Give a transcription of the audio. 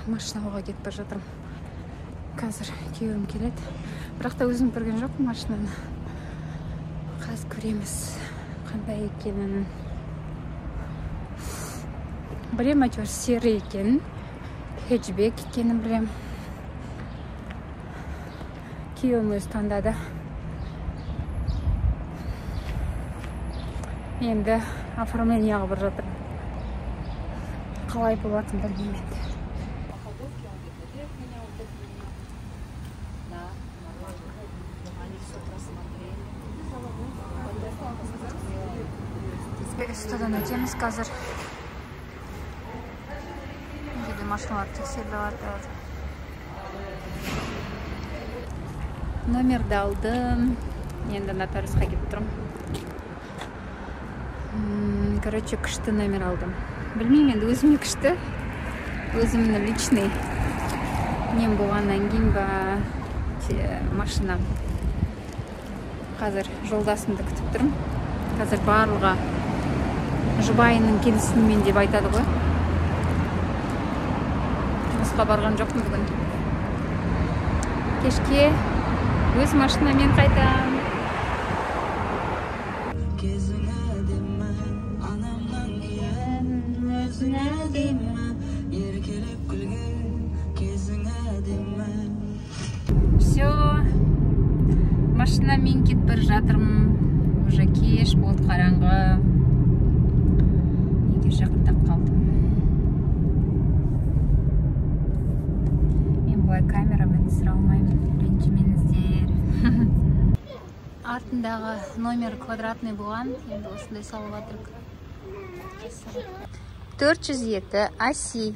Машина алуға кетіп бара жатырмын. Қазір күйеуім келеді. Бірақ та өзім көрген жоқпын машинаны. Қазір көреміз қандай екенін. Білем, әйтеуір серый екенін, хэтчбек екенін білем. Күйеуім өзі таңдады. Енді оформлениеға бара жатырмын. Қалай болатынын білмеймін енді. СТО-дан өтеміз қазір. Мына жерде машиналар тексеріліп жатыр. Номерді алдым. Енді нотариусқа кетіп тұрмын. Короче, күшті номер алдым. Білмеймін енді, өзіме күшті. Өзімнің личный нем болғаннан кейін ба машинам. Қазір жолдасымды күтіп тұрмын. Қазір барлығы жұбайының келісімімен деп айтады ғой. Жұмысқа барған жоқпын бүгін. Кешке өз машинамен қайтамын. Кезің әдемі, анамнан кейін өзің әдемі, еркелеп күлген кезің әдемі. Все, машинамен кетіп бара жатырмын. Уже кеш болды, қараңғы. Үйге жақындап қалдым. Мен былай камерамен түсіре алмаймын, ренжімеңіздер. Артындағы номер квадратный болған, енді осындай салып жатырмық. 407 оси.